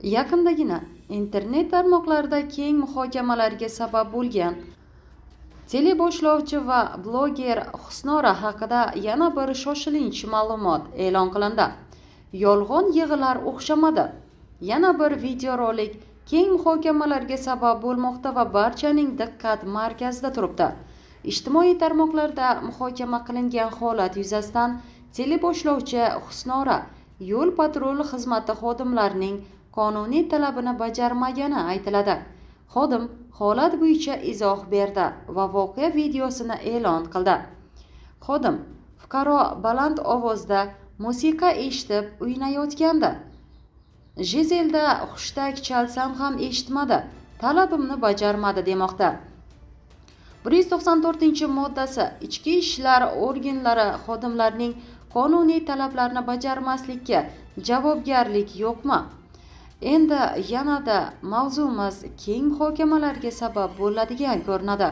Yaqindagina internet tarmoqlarida keng muhokamalarga sabab bo'lgan teleboshlovchi va bloger Husnora haqida yana bir shoshilinch ma'lumot e'lon qilindi. Yolg'on yig'ilar o'xshamadi. Yana bir videorolik keng muhokamalarga sabab bo'lmoqda va barchaning diqqat markazida turibdi. Ijtimoiy tarmoqlarda muhokama qilingan holat yuzasidan teleboshlovchi Husnora yo'l patrul xizmati xodimlarining qonuniy talabini bajarmagani aytiladi. Xodim holat bo'yicha izoh berdi va voqea videosini e'lon qildi. Xodim: fuqaro baland ovozda musiqa eshitib o'ynayotgandi. Jizelda hushtak chalsam ham eshitmadi, talabimni bajarmadi, demoqda. 194-moddasi ichki ishlar organlari xodimlarining qonuniy talablarini bajarmaslikka javobgarlik yo'qmi? Endi yanada mavzumiz keng muhokamalarga sabab bo'ladigan ko'rinadi.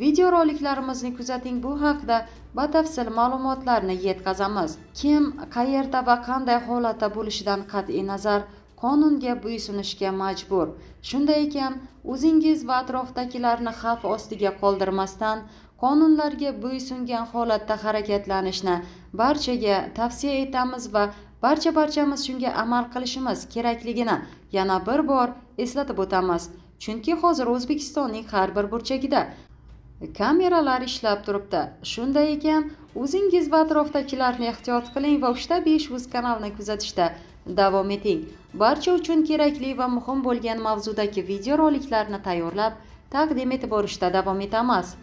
Videoroliklarimizni kuzating, bu haqda batafsil ma'lumotlarni yetkazamiz. Kim, qayerda va qanday holatda bo'lishidan qat'iy nazar qonunga bo'ysunishga majbur. Shunday ekan, o'zingiz va atrofdagilarni xavf ostiga qoldirmasdan qonunlarga bo'ysungan holatda harakatlanishni barchaga tavsiya etamiz va barchamiz shunga amal qilishimiz kerakligini yana bir bor eslatib o'tamiz. Chunki hozir O'zbekistonning har bir burchagida kameralar ishlab turibdi. Shunday ekan, o'zingiz va atrofdagilarni ehtiyot qiling va 3 5 uz kanalini kuzatishda davom eting. Barcha uchun kerakli va muhim bo'lgan mavzudagi videoroliklarni tayyorlab taqdim etib borishda davom etamiz.